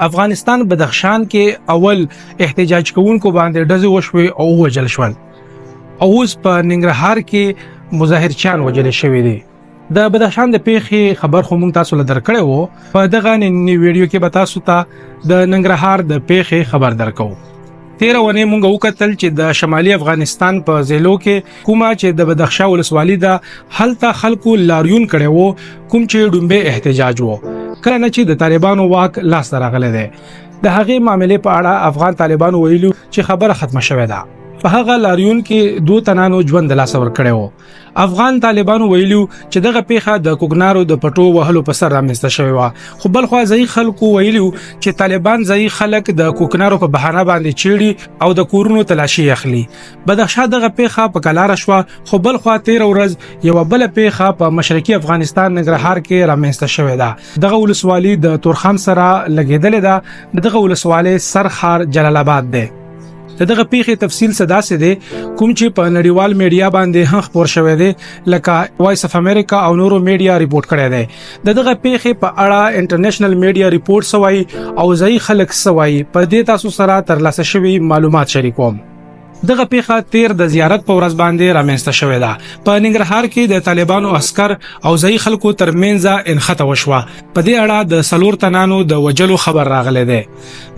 افغانستان بدخشان کې اول احتجاج کوونکو باندې ډزې وشوې او ووژل شول او اوس په ننګرهار کې مظاهرچیان وژل شوي دي. د بدخشان د پیښې خبر خو مونږ تاسو له درکړی وو. په دغه ننني ویډیو کې به تاسو ته د ننګرهار د پیښې خبر درکو. تیره ونې مونږ وکتل چې د شمالي افغانستان په ضلعو کې کومه چې د بدخشا ولسوالي ده، هلته خلکو لاریون کړی وو، کوم چې ډومبه احتجاج وو کله نه چې د طالبانو واک لاس ته راغلی دی. د هغې معاملې په اړه افغان طالبانو ویلو چې خبره ختمه شوې ده. په هغه لاریون کې دوه تنانو ژوند د لاسه ورکړی وو. افغان طالبانو ویلو چې دغه پیښه د کوکنارو د پټو وهلو په سر رامنځته شوې وه، خو بلخوا ځایي خلکو ویلو چې طالبان ځایي خلک د کوکنارو په بهانه باندې چیړي او د کورونو تلاشي اخلي. بدخشا دغه پیښه په کلاره شوه، خو بلخوا تیر ورځ یوه بله پیښه په مشرقي افغانستان ننګرهار کې رامنځته شوې ده. دغه ولسوالي د تورخم سره لګیدلې ده. دغه ولسوالۍ سر ښار جلال آباد دی. د دغه پیښې تفصیل څه داسې دی کوم چې په نړیوال میډیا باندې هم خپور شوی دی، لکه وایس اف امریکا او نورو میډیا رپورټ کړی دی. د دغه پیښې په اړه انټرنیشنل میډیا رپورټ سوای او ځای خلک سوای، په دې تاسو سره ترلاسه شوی معلومات شریکوم. دغه پیښه تیر د زیارت په ورځ باندې رامنځته شوې ده. په ننګرهار کې د طالبانو عسکر او ځایي خلکو ترمنځ انښته وشوه. په دې اړه د څلور تنانو د وژلو خبر راغلی دی.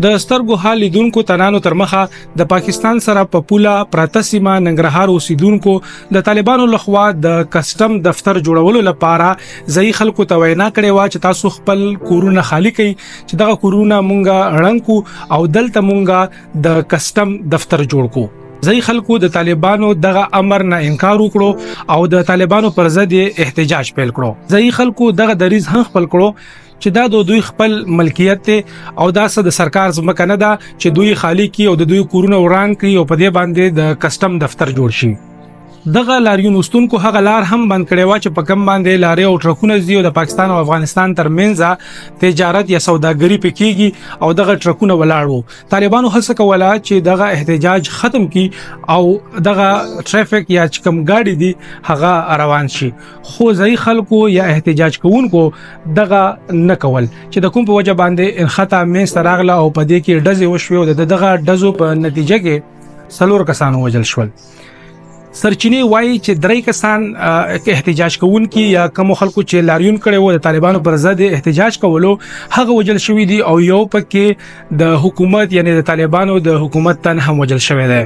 د سترګو حال لیدونکو تنانو تر مخه د پاکستان سره په پوله پراته سیمه ننګرهار اوسیدونکو د طالبانو لخوا د کسټم دفتر جوړولو لپاره ځایي خلکو ته وینا کړې وه چې تاسو خپل کورونه خالی کړئ، چې دغه کورونه مونږه ړنګ کو او دلته مونږه د کسټم دفتر جوړ کو. ځایي خلکو د طالبانو دغه امر نه انکار وکړو او د طالبانو پر ضد احتجاج پیل کړو. ځایي خلکو دغه دریځ هم خپل کړو چې دا د دوی خپل ملکیت دی او دا څه د سرکار ځمکه نه ده چې دوی خالی کی او د دوی کورونه وران کړي او په دې باندې د کسټم دفتر جوړ شي. دغه لاریون وستونکو هغه لار هم بند کړې وه چې په کم باندې لارې او ټرکونه ځي او د پاکستان او افغانستان ترمنځ تجارت یا سوداګري پکېږي او دغه ټرکونه ولاړ وو. طالبانو هڅه کوله چې دغه احتجاج ختم کړي او دغه ټریفیک یا چې کوم ګاډي دي هغه روان شي، خو ځایي خلکو یا احتجاج کوونکو دغه نه کول چې د کوم په وجه باندې انښته منځته راغله او په دې کې ډزې وشوې او د دغه ډزو په نتیجه کې څلور کسان ووژل شول. سرچینې وایي چې درې کسان احتجاج کوونکي یا کوم خلکو چې لاریون کړي وو د طالبانو پر ضد احتجاج کولو هغه وژل شوی دي او یو پکې د حکومت یعنی د طالبانو د حکومت تن هم وژل شوی دی.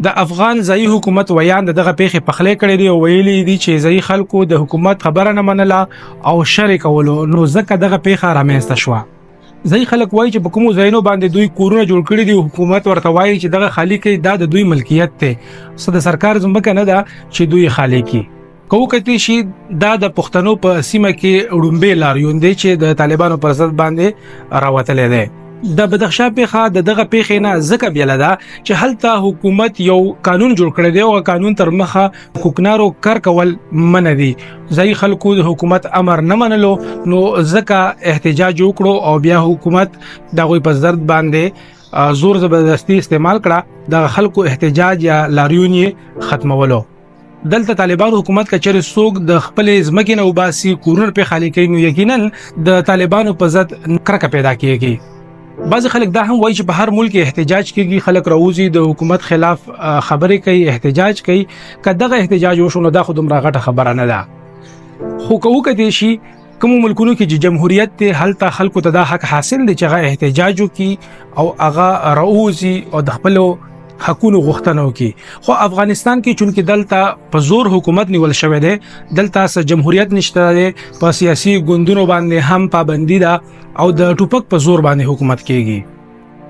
د افغان ځایي حکومت ویاند دغه پیښې پخلی کړې دی او ویلي دي چې ځایي خلکو د حکومت خبره نه منله او شر کولو، نو ځکه دغه پیښه رامنځته شوه. ځایي خلک وایي چې په کومو ځایونو باندې دوی کورونه جوړ کړي دي، حکومت ورته وایي چې دغه خالی کړئ، دا د دوی ملکیت دی، څه د سرکار ځمکه نه ده چې دوی خالی کړي. که وکتل شي دا د پښتنو په سیمه کې ړومبی لاریون دی چې د طالبانو پر ضد باندې راوتلی دی. د بدخشا پیښه د دغه پیښې نه ځکه بیله ده چې هلته حکومت یو قانون جوړ کړی دی او قانون تر مخه کوکنارو کر کول منع دي. ځایي خلکو د حکومت امر نه منلو، نو ځکه احتجاج وکړو او بیا حکومت د هغوی په ضد باندې زور زبردستی استعمال کړه، د خلکو احتجاج یا لاریون یې ختمولو. دلته طالبان حکومت کچره څوک د خپل ځمکې نه وباسي، کورونه په خالی کوي، نو یقینا د طالبانو په ضد کرکه پیدا کیږي. بعض خلک دا هم وایي چې په هر ملک کې احتجاج کیږي، خلک راوځي د حکومت خلاف خبرې کوي، احتجاج کوي، که دغه احتجاج وشو نو دا خو دومره غټه خبره نه ده. خو که وکتل شي کوم ملکونو کې چې جمهوریت دی هلته خلکو ته دا حق حاصل دی چې هغه احتجاج وکړي او هغه راوځي او د خپلو حقونو غوښتنه وکړي. خو افغانستان کې چونکې دلته په زور حکومت نیول شوی دی، دلته څه جمهوریت نشته دی، په سیاسي ګوندونو باندې هم پابندي ده او د ټوپک په زور باندې حکومت کیږي.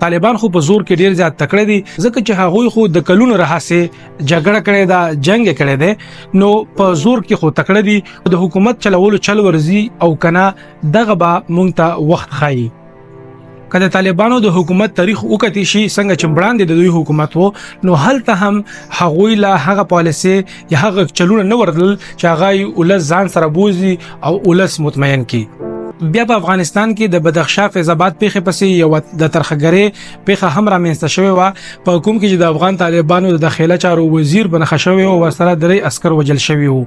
طالبان خو په زور کې ډیر زیات تکړه دي، ځکه چې هغوی خو د کلونو راهیسې جګړه کړې ده، جنگ یې کړی دی، نو په زور کې خو تکړه دي. د حکومت چلولو چل ورځي او کنه دغه به مونږ ته وخت ښایي. که د طالبانو د حکومت تاریخ وکتل شي څنګه چې وړاندې د دوی حکومت وو، نو هلته هم هغوی له هغه پالیسي یا هغه چلونه نه ورتلل چې هغه یې ولس ځان سره بوځي او ولس مطمئن کړي. بیا په افغانستان کې د بدخشا فیض آباد پیښې پسې یو د ترخګرې پیښه هم رامنځته شوې وه، په کوم کې چې د افغان طالبانو د داخله چارو وزیر په نښه شوی او ورسره درې عسکر وژل شوي وو.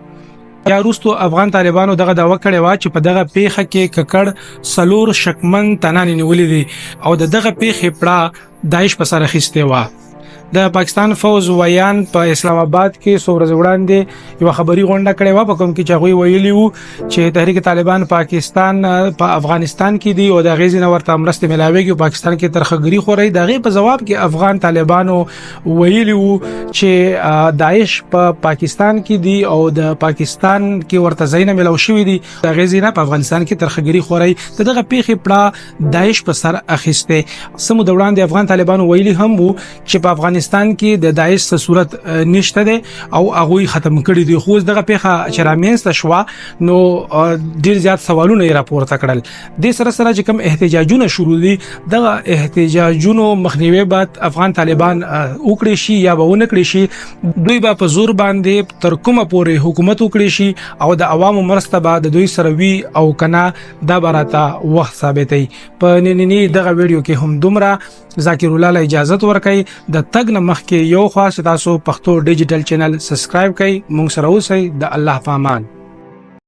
بیا وروسته افغان طالبانو دغه دعوه کړې وه چې په دغه پیښه کې ککړ څلور شکمن تنان نیولي دي او د دغه پیښې پړه داعش په سر اخیستې وه. د پاکستان فوز ویان په اسلام آباد کې څو ورځې وړاندې یو خبري غونډه کړې و، په کوم کې چې هغوی ویلي وو چې تحریک طالبان پاکستان په افغانستان کې دی او د غیزې نه ورته مرستې ملاويږي او پاکستان کې ترخګري خوري. د غي په جواب کې افغان طالبانو ویلي وو چې داعش په پاکستان کې دی او د پاکستان کې ورته ځایونه ملاو شوي دي، د غیزې نه په افغانستان کې ترخګري خوري. دغه پیښې پړه داعش په سر اخیسته. سمو د وړاندې افغان طالبانو ویلي هم وو چې په افغانستان کې د داعش څه صورت نشته دی او هغه ختم کړی دی، خو دغه پیښه چې رامنځته شوه نو ډیر زیات سوالونه یې راپورته کړل. د سره سره چې کوم احتجاجونه شروع دي، دغه احتجاجونو مخنیوي به افغان طالبان وکړي شي یا به ونه کړي شي؟ دوی به په زور باندې تر کومه پورې حکومت وکړي شي او د عوامو مرسته به د دوی سره وي او کنه، دا به راته وخت ثابتوي. په نننی دغه ویډیو کې هم دومره. ذاکر الله له اجازه ورکړئ. د تګ نه مخکې یو خواست، تاسو پښتو ډیجیټل چینل سبسکرایب کړئ. مونږ سره اوسئ. د الله په امان.